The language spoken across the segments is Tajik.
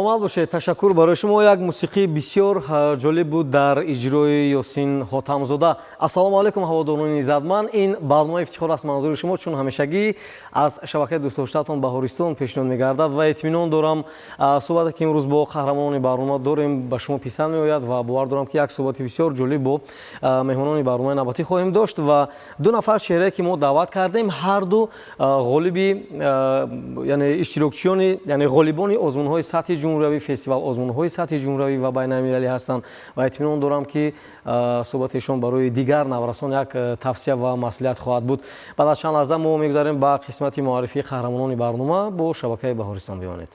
Саломат бошед, ташаккур барои шумо. Як мусиқии бисёр ҷолиб буд дар иҷрои Ёсин Ҳотамзода. Ассалому алайкум, ҳаводорони иззатманд. Ин барномаи «Ифтихор» аст манзури шумо, чун ҳамешагӣ аз шабакаи дӯстдоштаатон Баҳористон пешниҳод мегардад ва итминон дорам, суҳбате ки имрӯз бо қаҳрамонони барнома дорем, ба шумо писанд меояд ва бовар дорам, ки як суҳбати бисёр ҷолиб бо меҳмонони барномаи навбатӣ хоҳем дошт. Ва ду нафар чеҳрае ки мо даъват кардем, ҳарду ғолиби, яъне иштирокчиёни, яъне ғолибони озмунҳои сатҳи ҷумҳуриявӣ, фестивал озмунҳои сатҳи ҷумҳуриявӣ ва байналмилалӣ ҳастанд ва итминон дорам, ки суҳбати эшон барои дигар наврасон як тавсия ва маслиҳат хоҳад буд. Баъд аз чанд лаҳза мо мегузарем ба қисмати муаррифии қаҳрамонони барнома. Бо шабакаи Баҳористон бимонед.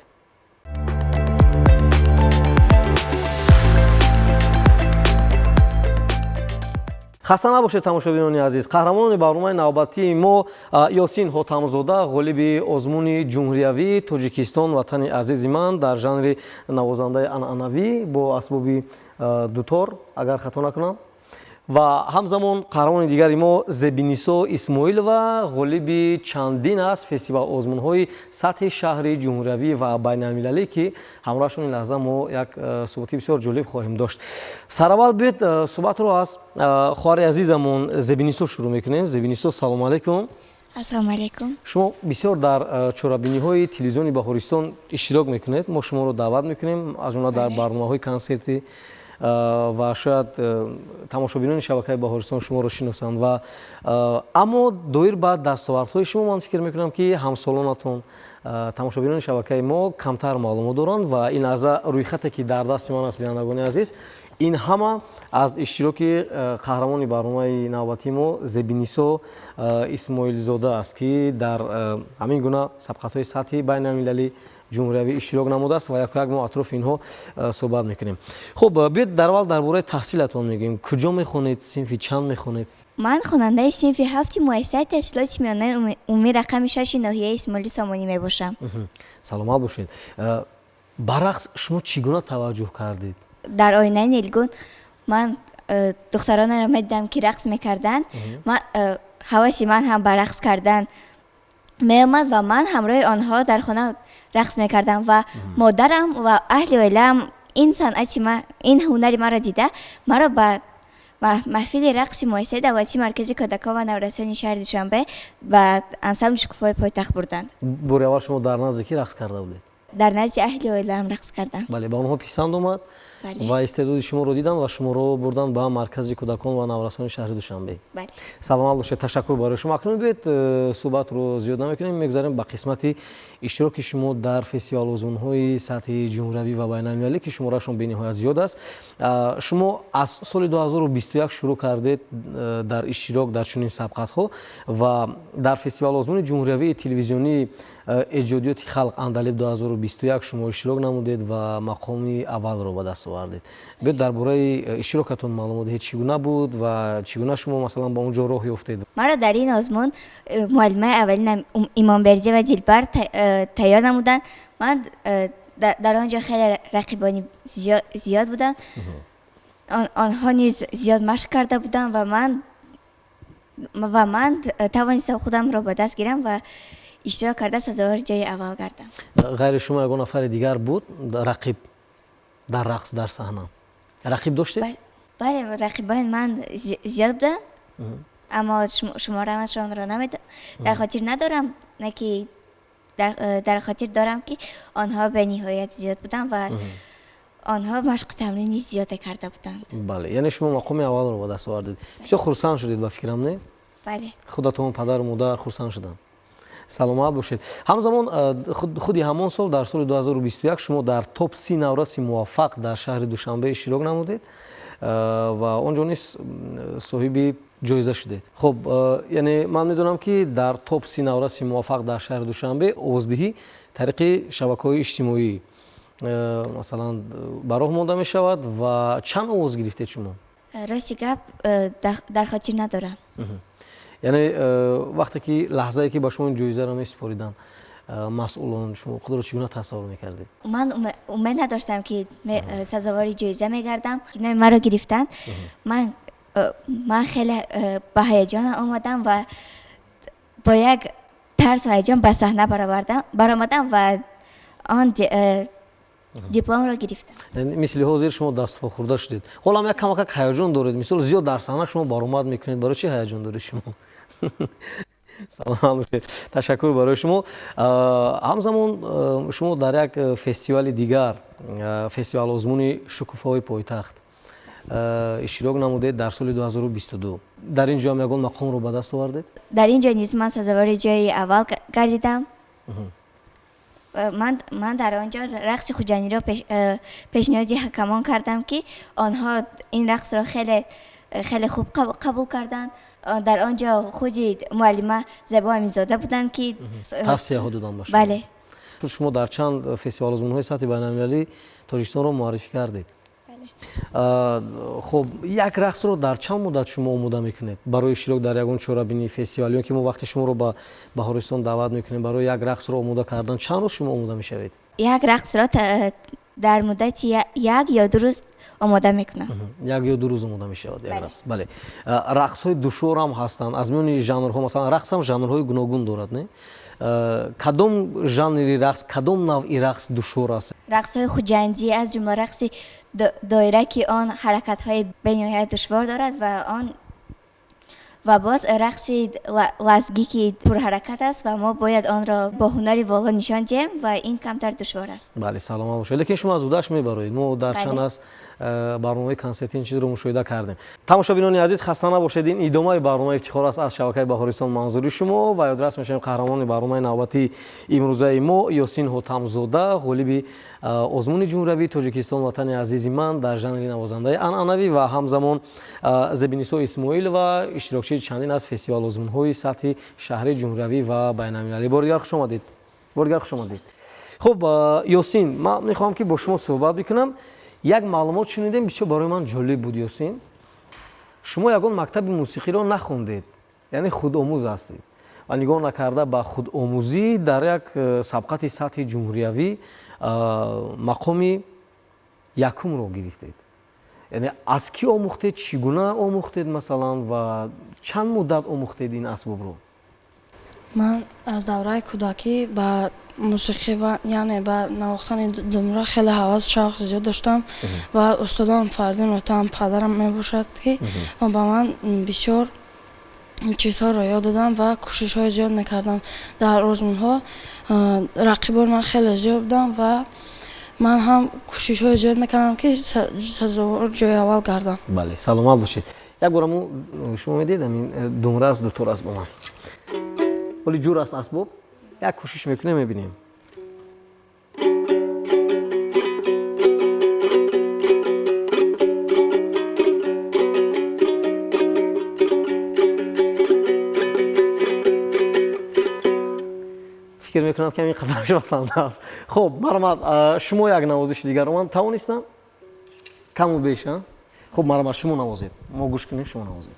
Хаста набошед, тамошобинони азиз. Қаҳрамонони барномаи навбатии мо: Ёсин Ҳотамзода, ғолиби озмуни ҷумҳуриявии Тоҷикистон «Ватани азизи ман» дар жанри навозандаи анъанавӣ бо асбоби дутор, агар хато накунам, ва ҳамзамон қаҳрамони дигари мо Зебинисо Исмоилова, ғолиби чандин аз фестивал озмунҳои сатҳи шаҳри, ҷумҳуриявӣ ва байналмилалӣ, ки ҳамроҳашон ин лаҳза мо як суҳбати бисёр ҷолиб хоҳем дошт. Сараввал биёед, суҳбатро аз хоҳари азизамон Зебинисо шурӯъ мекунем. Зебинисо, салому алайкум. Ассалому алайкум. Шумо бисёр дар чорабиниҳои телевизиони Баҳористон иштирок мекунед, мо шуморо даъват мекунем, аз ҷумла дар барномаҳои консертӣ, ва шояд тамошобинони шабакаи Баҳористон шуморо шиносанд. Ва аммо доир ба дастовардҳои шумо ман фикр мекунам, ки ҳамсолонатон, тамошобинони шабакаи мо камтар маълумот доранд. Ва ин лаҳза рӯйхате ки дар дасти ман аст, бинандагони азиз, ин ҳама аз иштироки қаҳрамони барномаи навбатии мо Зебинисо Исмоилзода аст, ки дар ҳамин гуна сабқатҳои сатҳи байналмилалӣ, ҷумҳуриявӣ иштирок намудааст ва яку як мо атрофи инҳо суҳбат мекунем. Хуб, биёед, дар аввал дар бораи таҳсилатон мегӯем. Куҷо мехонед, синфи чанд мехонед? Ман хонандаи синфи ҳафти муассисаи таҳсилоти миёнаи умумӣ рақами шаши ноҳияи Исмоили Сомонӣ мебошам. Саломат бошед. Ба рақс шумо чӣ гуна таваҷҷӯҳ кардед? Дар оинаи нилгун ман духтаронеро медидам, ки рақс мекарданд. Ҳаваси ман ҳам ба рақс кардан меомад ва ман ҳамроҳи онҳо дар хона рақс мекардам ва модарам ва аҳли оилаам ин санъати ман, ин ҳунари маро дида, маро ба маҳфили рақси муассисаи давлатии Маркази кӯдакон ва наврасони шаҳри Душанбе, ба ансамбли «Шукуфои пойтахт» бурданд. Бори аввал шумо дар назди кӣ рақс карда будед? Дар назди аҳли оилаам рақс кардам. Бале, ба онҳо писанд омад ва истеъдоди шуморо диданд ва шуморо бурданд ба Маркази кӯдакон ва наврасони шаҳри Душанбе. Бале. Саломат бошед, ташаккур барои шумо. Акнун биёед, суҳбатро зиёд намекунем, мегузарем ба қисмати иштироки шумо дар фестивал озмунҳои сатҳи ҷумҳуриявӣ ва байналмилалӣ, ки шумораашон бениҳоят зиёд аст. Шумо аз соли 2021 шурӯъ кардед дар иштирок дар чунин сабқатҳо ва дар фестивал озмуни ҷумҳуриявии телевизионии эҷодиёти халқ «Андалиб 2021» шумо иштирок намудед ва мақоми аввалро ба даст овардед. Биёед, дар бораи иштирокатон маълумот диҳед. Чӣ гуна буд ва чӣ гуна шумо, масалан, ба он ҷо роҳ ёфтед? Маро дар ин озмун муаллимаи аввалинам Имомбердиева Дилбар тайёр намуданд. Ман дар он ҷо хеле рақибони зиёд буданд, онҳо низ зиёд машқ карда буданд ва ман тавонистам худамро ба даст гирам ва иштирок карда, сазовори ҷои аввал гардам. Ғайри шумо ягон нафари дигар буд рақиб дар рақс, дар саҳна рақиб доштед? Бале, рақибони ман зиёд буданд, аммо шумораашонро дар хотир надорам, на ки дар хотир дорам, ки онҳо бениҳоят зиёд буданд ва онҳо машқу тамрини зиёде карда буданд. Бале, яъне шумо мақоми аввалро ба даст овардед. Бисёр хурсанд шудед, ба фикрам, не? Бале. Худатон, падару модар хурсанд шуданд. Саломат бошед. Ҳамзамон худи ҳамон сол, дар соли 2021, шумо дар топ 30 навраси муваффақ дар шаҳри Душанбе иштирок намудед ва он ҷо низ соҳиби ҷоиза шудед. Хуб, яъне ман медонам, ки дар топ 30 навраси муваффақ дар шаҳри Душанбе овоздиҳӣ тариқи шабакаҳои иҷтимоӣ, масалан, ба роҳ монда мешавад. Ва чанд овоз гирифтед шумо? Рости гап, дар хотир надорам. Яъне вақте ки, лаҳзае ки ба шумо ин ҷоизаро месупориданд масъулон, шумо худро чӣ гуна тасаввур мекардед? Ман умед надоштам, ки сазовори ҷоиза мегардам. Номи маро гирифтанд, ман хеле ба ҳаяҷон омадам ва бо як тарсу ҳаяҷон ба саҳна баромадам ва он Дипломро гирифтам. Мисли ҳозир шумо дастпо хӯрда шудед. Ҳоло ҳам як камакак ҳаяҷон доред. Мисол, зиёд дар саҳна шумо баромад мекунед. Барои чӣ ҳаяҷон доред шумо? Саломат бошед. Ташаккур барои шумо. Ҳамзамон шумо дар як фестивали дигар, фестивал озмуни шукуфаҳои пойтахт иштирок намудед дар соли 2022. Дар ин ҷо ҳам ягон мақомро ба даст овардед? Дар ин ҷо низ ман сазовори ҷои аввал гардидам. Ман дар он ҷо рақси хуҷандиро пешниҳоди ҳакамон кардам, ки онҳо ин рақсро хеле хеле хуб қабул карданд. Дар он ҷо худи муаллима Зебо Аминзода буданд, ки тавсияҳо доданд ба шумо. Бале. Шумо дар чанд фестивал озмунҳои сатҳи байналмилалӣ Тоҷикистонро муаррифӣ кардед. Хуб, як рақсро дар чанд муддат шумо омода мекунед барои иштирок дар ягон чорабинии фестивал, ё ки мо вақте шуморо ба Баҳористон даъват мекунем, барои як рақсро омода кардан чанд рӯз шумо омода мешавед? Як рақсро дар муддати 1 ё 2 рӯз омода мекунам. 1 ё 2 рӯз омода мешавад як рақс. Бале, рақсҳои душвор ҳам ҳастанд аз миёни жанрҳо. Масалан, рақс ҳам жанрҳои гуногун дорад, не? Кадом жанри рақс, кадом навъи рақс душвор аст? Рақсҳои хуҷандӣ, аз ҷумла рақси доира, ки он ҳаракатҳои бениҳоят душвор дорад, ва он ва боз рақси лазгӣ, ки пурҳаракат аст ва мо бояд онро бо ҳунари воло нишон диҳем, ва ин камтар душвор аст. Бале, саломат бошед. Лекин шумо аз ӯҳдааш мебароед. Мо дар чанд аз барномаи консертӣ ин чизро мушоҳида кардем. Тамошобинони азиз, хаста набошед. Ин идомаи барномаи ифтихор аст аз шабакаи Баҳористон манзури шумо, ва ёдрас мешавем, қаҳрамони барномаи навбатии имрӯзаи мо Ёсин Ҳотамзода, ғолиби озмуни ҷумҳуриявии Тоҷикистон Ватани азизи ман дар жанри навозандаи анъанавӣ, ва ҳамзамон Зебинисо Исмоилова, иштирокчии чандин аз фестивал озмунҳои сатҳи шаҳрӣ, ҷумҳуриявӣ ва байналмилалӣ. Бори дигар хуш омадед, бори дигар хуш омадед. Хуб, Ёсин, ман мехоҳам, ки бо шумо суҳбат бикунам. Як маълумот шунидем, бисёр барои ман ҷолиб буд. Ёсин, шумо ягон мактаби мусиқиро нахондед, яъне худомӯз ҳастед, ва нигоҳ накарда ба худомӯзӣ дар як сабқати сатҳи ҷумҳуриявӣ мақоми якумро гирифтед. Яъне аз кӣ омӯхтед, чӣ гуна омӯхтед, масалан, ва чанд муддат омӯхтед ин асбобро? Ман аз давраи кӯдакӣ ба мусиқӣ ва яъне ба навохтани думра хеле ҳавас, шавқ зиёд доштам ва устодам Фардин Отам, падарам мебошад, ки ба ман бисёр чизҳоро ёд додам ва кӯшишҳои зиёд мекардам. Дар озмунҳо рақибони ман хеле зиёд буданд ва ман ҳам кӯшишҳои зиёд мекардам, ки сазовор ҷои аввал гардам. Бале, саломат бошед. Як бора шумо медиҳед, ҳамин думра аст, дутор аст, бо ман ҳоли ҷур аст асбоб. Як кӯшиш мекунем, мебинем. Фикр мекунам, ки ҳамин қадараш басанда аст. Хуб, марҳамат, шумо як навозиши дигарро. Ман тавонистам каму беш. Хуб, марҳамат, шумо навозед, мо гӯш кунем, шумо навозед.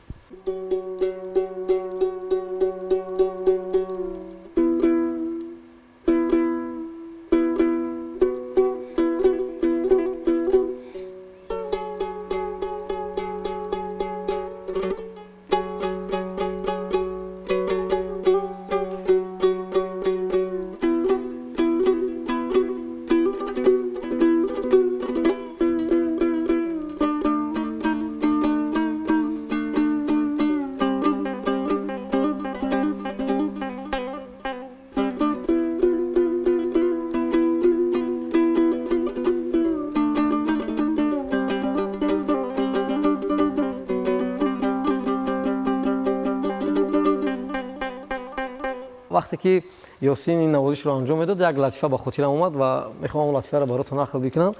Вақте ки Ёсин ин навозишро анҷом медод, як латифа ба хотирам омад ва мехоҳам он латифаро баротон нақл бикунам.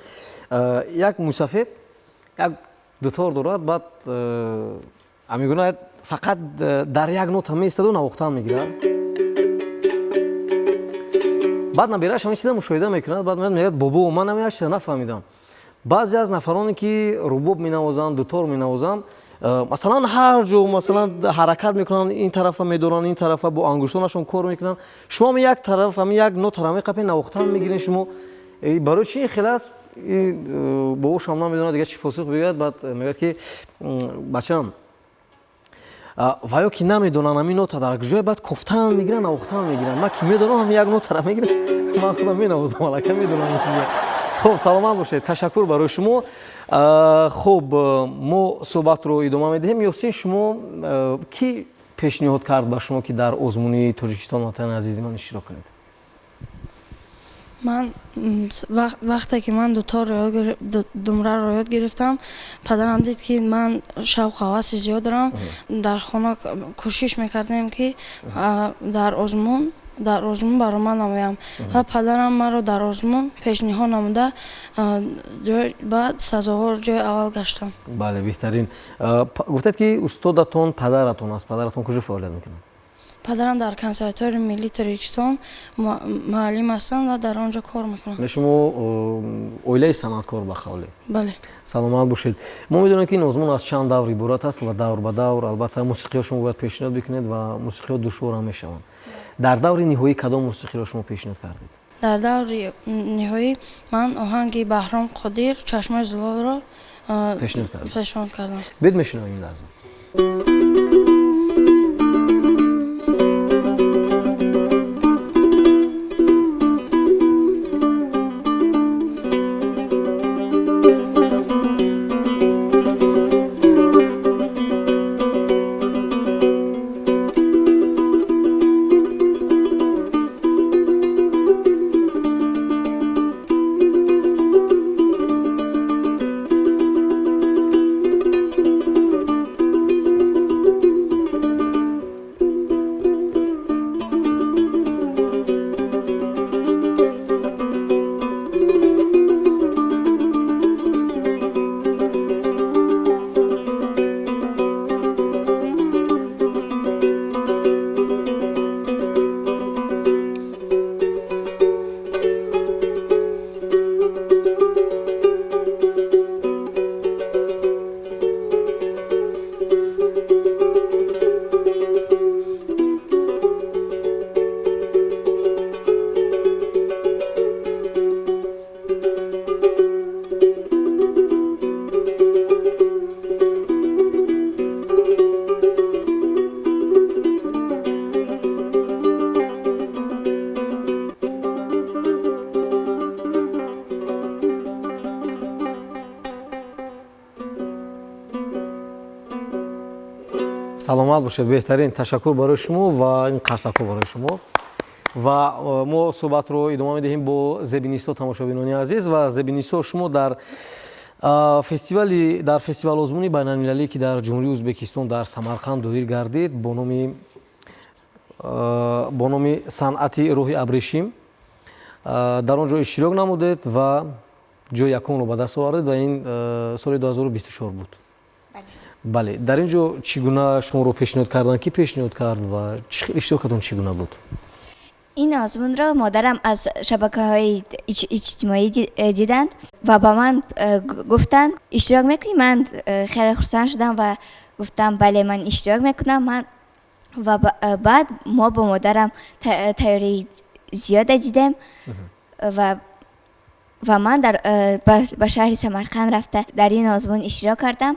Як мусафед як дутор дорад, баъд ҳамигуна фақат дар як нота меистаду навохтан мегирад. Баъд набирааш ҳамин чиза мушоҳида мекунад, баъд мегӯяд: «Бобо, ман ҳамин як чиза нафаҳмидам. Баъзе аз нафароне, ки рубоб менавозанд, дутор менавозанд, масалан, ҳар ҷо, масалан, ҳаракат мекунанд, ин тарафа медоранд, ин тарафа бо ангуштонашон кор мекунанд. Шумо ҳам як тараф, ҳамин як нотара меқапед, навохтан мегиред. Шумо барои чӣ ин хел аст?» Бобошам намедонад дигар чӣ посух бигӯяд. Баъд мегӯяд, ки бачам, ва ё ки намедонанд ҳамин нота дар куҷое, баъд кофтан мегиранд, навохтан мегиранд. Ман ки медонам, ҳамин як нотара мегирам, ман худам менавозам, аллакай медонам ин чиза. Хуб, саломат бошед, ташаккур барои шумо. Хуб, мо суҳбатро идома медиҳем. Ёсин, шумо кӣ пешниҳод кард ба шумо, ки дар озмуни Тоҷикистон ватани азизи ман иштирок кунед? Ман вақте ки ман думраро ёд гирифтам, падарам дид, ки ман шавқу ҳаваси зиёд дорам. Дар хона кӯшиш мекардем, ки дар озмун баромад намоям ва падарам маро дар озмун пешниҳод намуда, баъд сазовор ҷои аввал гаштам. Бале, беҳтарин. Гуфтед, ки устодатон падаратон аст. Падаратон куҷо фаъолият мекунад? Падарам дар Консерваторияи миллии Тоҷикистон муаллим ҳастанд ва дар он ҷо кор мекунанд. Шумо оилаи санъаткор ба қавле? Бале. Саломат бошед. Мо медонем, ки ин озмун аз чанд давр иборат аст ва давр ба давр албатта мусиқиҳо шумо бояд пешниҳод бикунед ва мусиқиҳо душвор ҳам мешаванд. Дар даври ниҳоӣ кадом мусиқиро шумо пешниҳод кардед? Дар даври ниҳоӣ ман оҳанги Баҳром Қодир «Чашмаи зулолро» пешниҳод кардам. Биёед мешунавем ин лаҳза. Саломат бошед, беҳтарин. Ташаккур барои шумо ва ин қарсакҳо барои шумо. Ва мо суҳбатро идома медиҳем бо Зебинисо, тамошобинони азиз. Ва Зебинисо, шумо дар фестивал озмуни байналмилалӣ, ки дар Ҷумҳурии Ӯзбекистон дар Самарқанд доир гардид бо номи санъати роҳи абрешим, дар он ҷо иштирок намудед ва ҷои якумро ба даст овардед ва ин соли 2024 буд. Бале, дар ин ҷо чӣ гуна шуморо пешниҳод карданд, кӣ пешниҳод кард ва иштирокатон чӣ гуна буд? Ин озмунро модарам аз шабакаҳои иҷтимоӣ диданд ва ба ман гуфтанд, иштирок мекунӣ? Ман хеле хурсанд шудам ва гуфтам, бале, ман иштирок мекунам. Ва баъд мо бо модарам тайёрии зиёда дидем ва ман ба шаҳри Самарқанд рафта дар ин озмун иштирок кардам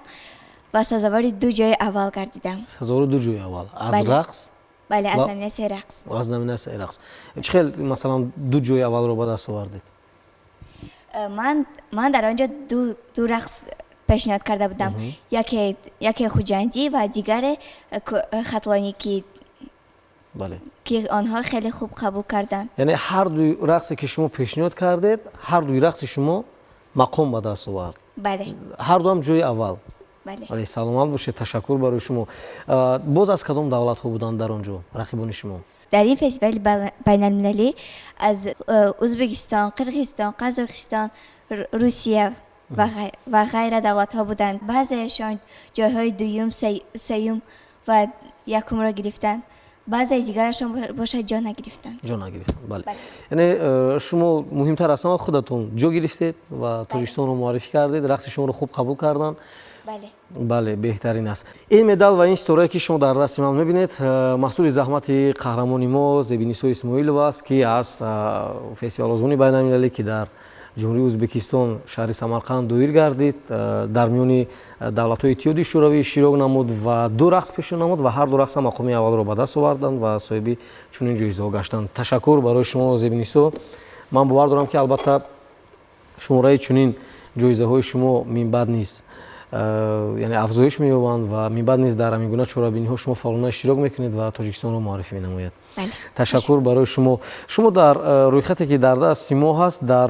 ва сазовори ду ҷои аввал гардидам. Сазовори ду ҷои аввал аз рақс? Бале, аз номинатсияи рақс. Аз номинатсияи рақс. Чӣ хел, масалан, ду ҷои аввалро ба даст овардед? Ман дар он ҷо ду рақс пешниҳод карда будам. Яке хуҷандӣ ва дигаре хатлонӣ, ки онҳо хеле хуб қабул карданд. Яъне ҳар дуи рақсе, ки шумо пешниҳод кардед, ҳар дуи рақси шумо мақом ба даст овард. Бале. Ҳар дуам ҷои аввал. Бале. Саломат бошед, ташаккур барои шумо. Боз аз кадом давлатҳо буданд дар он ҷо рақибони шумо? Дар ин фестивали байналмилалӣ аз Ӯзбекистон, Қирғизистон, Қазоқистон, Русия ва ғайра давлатҳо буданд. Баъзеашон ҷойҳои дуюм, сеюм ва якумро гирифтанд. Баъзеи дигарашон бошад ҷо нагирифтанд. Ҷо нагирифтанд, бале. Яъне шумо муҳимтар аз ҳама худатон ҷо гирифтед ва Тоҷикистонро муаррифӣ кардед, рақси шуморо хуб қабул карданд. Бале, беҳтарин аст. Ин медал ва ин ситорае, ки шумо дар дасти ман мебинед, маҳсули заҳмати қаҳрамони мо Зебинисо Исмоилова аст, ки аз фестивал озмуни байналмилалӣ, ки дар Ҷумҳурии Ӯзбекистон шаҳри Самарқанд доир гардид, дар миёни давлатҳои Иттиҳоди Шӯравӣ иштирок намуд ва ду рақс пешниҳод намуд ва ҳар ду рақс ҳам мақоми аввалро ба даст оварданд ва соҳиби чунин ҷоизаҳо гаштанд. Ташаккур барои шумо, Зебинисо. Ман бовар дорам, ки албатта Шумораи чунин ҷоизаҳои шумо минбаъд низ яъне афзоиш меёбанд ва минбаъд низ дар ҳамин гуна чорабиниҳо шумо фаъолона иштирок мекунед ва Тоҷикистонро муаррифӣ менамояд. Ташаккур барои шумо. Шумо дар рӯйхате ки дар дасти мо ҳаст, дар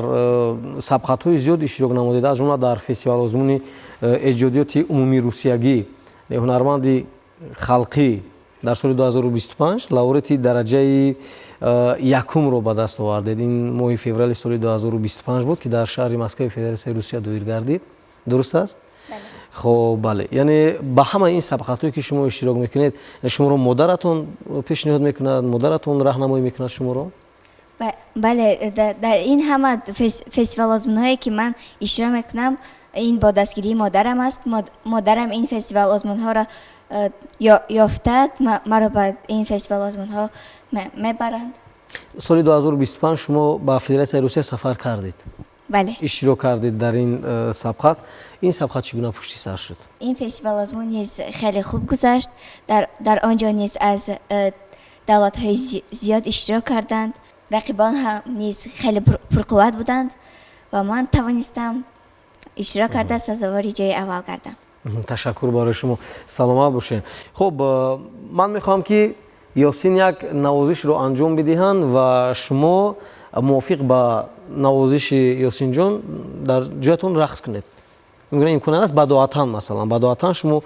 сабқатҳои зиёд иштирок намудед, аз ҷумла дар фестивал озмуни эҷодиёти умумии русиягӣ ҳунарманди халқӣ дар соли 2025 лауреати дараҷаи якумро ба даст овардед. Ин моҳи феврали соли 2025 буд, ки дар шаҳри Москваи Федератсияи Русия доир гардид. Дуруст аст? Хоб, бале. Яъне ба ҳамаи ин сабқатҳое ки шумо иштирок мекунед, шуморо модаратон пешниҳод мекунад, модаратон раҳнамоӣ мекунад шуморо? Бале, дар ин ҳама фестивал озмунҳое ки ман иштирок мекунам, ин бо дастгирии модарам аст. Модарам ин фестивал озмунҳоро ёфта, маро ба ин фестивал озмунҳо мебаранд. Соли 2025 шумо ба Федератсияи Русия сафар кардед. Бале. Иштирок кардед дар ин сабқат. Ин сабқат чӣ гуна пушти сар шуд? Ин фестивал озмун низ хеле хуб гузашт. Дар он ҷо низ аз давлатҳои зиёд иштирок карданд. Рақибон ҳам низ хеле пурқувват буданд ва ман тавонистам иштирок карда сазовори ҷои аввал гардам. Ташаккур барои шумо. Саломат бошед. Хуб, ман мехоҳам ки Ёсин як навозишро анҷом бидиҳанд ва шумо мувофиқ ба навозиши Ёсинҷон дар ҷоятон рақс кунед. Имкон аст бадоатан, масалан, бадоатан шумо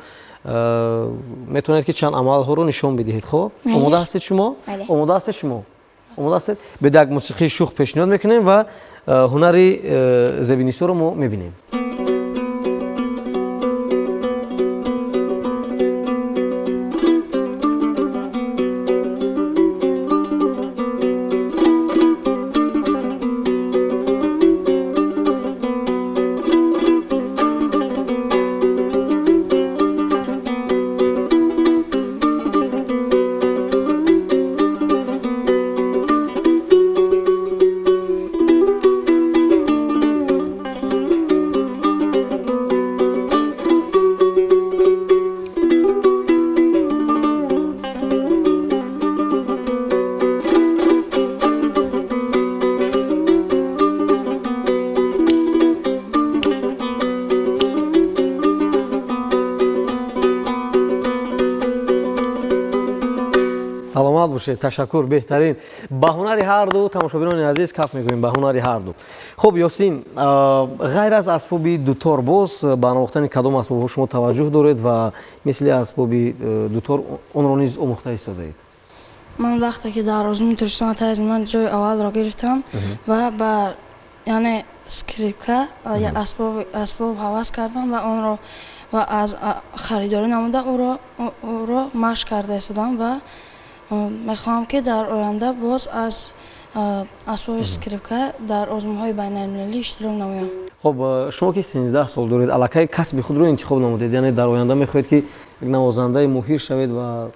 метавонед ки чанд амалҳоро нишон бидиҳед. Хуб, омода ҳастед шумо? Омода ҳастед шумо? Омода ҳастед? Бед як мусиқии шух пешниҳод мекунем ва ҳунари Зебинисоро мо мебинем. Саломат бошед, ташаккур, беҳтарин. Ба ҳунари ҳар ду тамошобинони азиз каф мекунем, ба ҳунари ҳар ду. Хуб, Ёсин, ғайр аз асбоби дутор боз ба навохтани кадом асбобҳо шумо таваҷҷӯҳ доред ва мисли асбоби дутор онро низ омӯхта истодаед? Ман вақте ки дар озмуни Тоҷикистон таҳсил ман ҷои аввалро гирифтам ва ба яъне скрипка асбоб ҳавас кардам ва онро ва аз харидорӣ намуда ӯро машқ карда истодам ва мехоҳам ки дар оянда боз аз асбоби скрипка дар озмунҳои байналмилалӣ иштирок намоям. Хуб, шумо ки 13 сол доред, аллакай касби худро интихоб намудед, яъне дар оянда мехоҳед ки як навозандаи моҳир шавед ва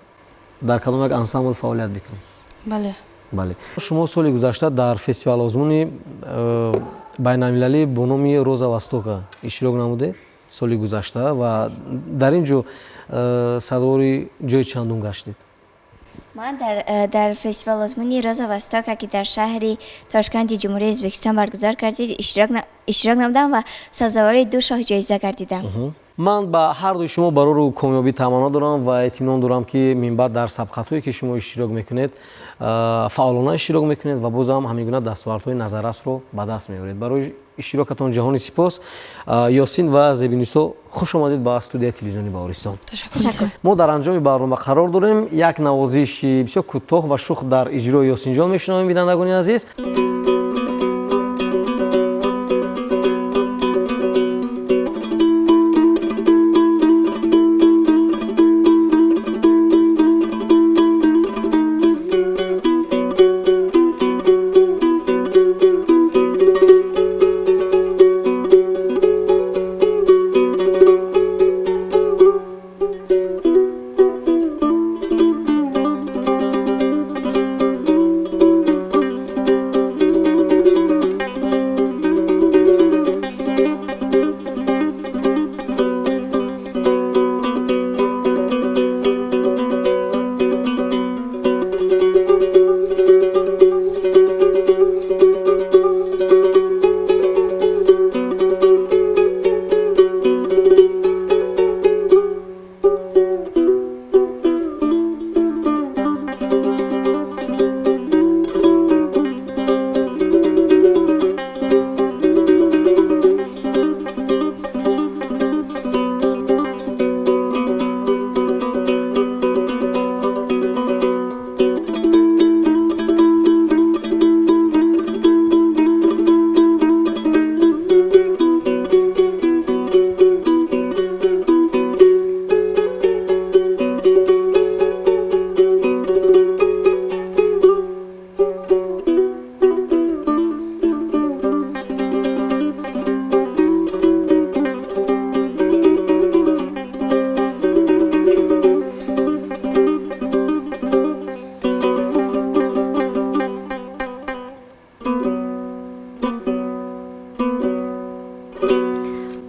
дар кадом як ансамбл фаъолият бикунед? Бале. Бале. Шумо соли гузашта дар фестивал озмуни байналмилалӣ бо номи Роза Востока иштирок намудед соли гузашта ва дар ин ҷо сазовори ҷои чандум гаштед? Ман дар фестивал озмуни Роза Востока, ки дар шаҳри Тошканти Ҷумҳурии Ӯзбекистон баргузор гардид, иштирок намудам ва сазовори 2 шоҳ ҷоиза гардидам. Ман ба ҳар дуи шумо барору комёбӣ таманно дорам ва эътимон дорам, ки минбаъд дар сабқатҳое ки шумо иштирок мекунед, фаъолона иштирок мекунед ва бозам ҳамин гуна дастовардҳои назаррасро ба даст меоред. Барои иштирокатон ҷаҳони сипос. Ёсин ва Зебинисо, хуш омадед ба студияи телевизиони Баҳористон. Ташаккур. Мо дар анҷоми барнома қарор дорем. Як навозиши бисёр кӯтоҳ ва шух дар иҷрои Ёсинҷон мешунавем, бинандагони азиз.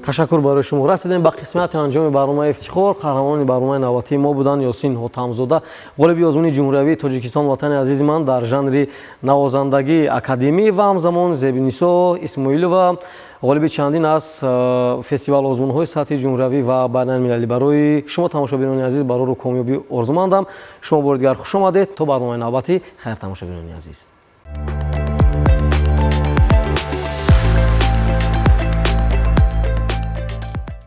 Ташаккур барои шумо. Расидем ба қисмати анҷоми барномаи «Ифтихор». Қаҳрамони барномаи навбатии мо буданд Ёсин Ҳотамзода, ғолиби озмуни ҷумҳуриявии «Тоҷикистон, ватани азизи ман» дар жанри навозандагии академӣ ва ҳамзамон Зебинисо Исмоилова, ғолиби чандин аз фестивал озмунҳои сатҳи ҷумҳуриявӣ ва байналмилалӣ. Барои шумо, тамошобинони азиз, барору комёбӣ орзумандам. Шумо бори дигар хуш омадед. То барномаи навбатӣ хайр, тамошобинони азиз.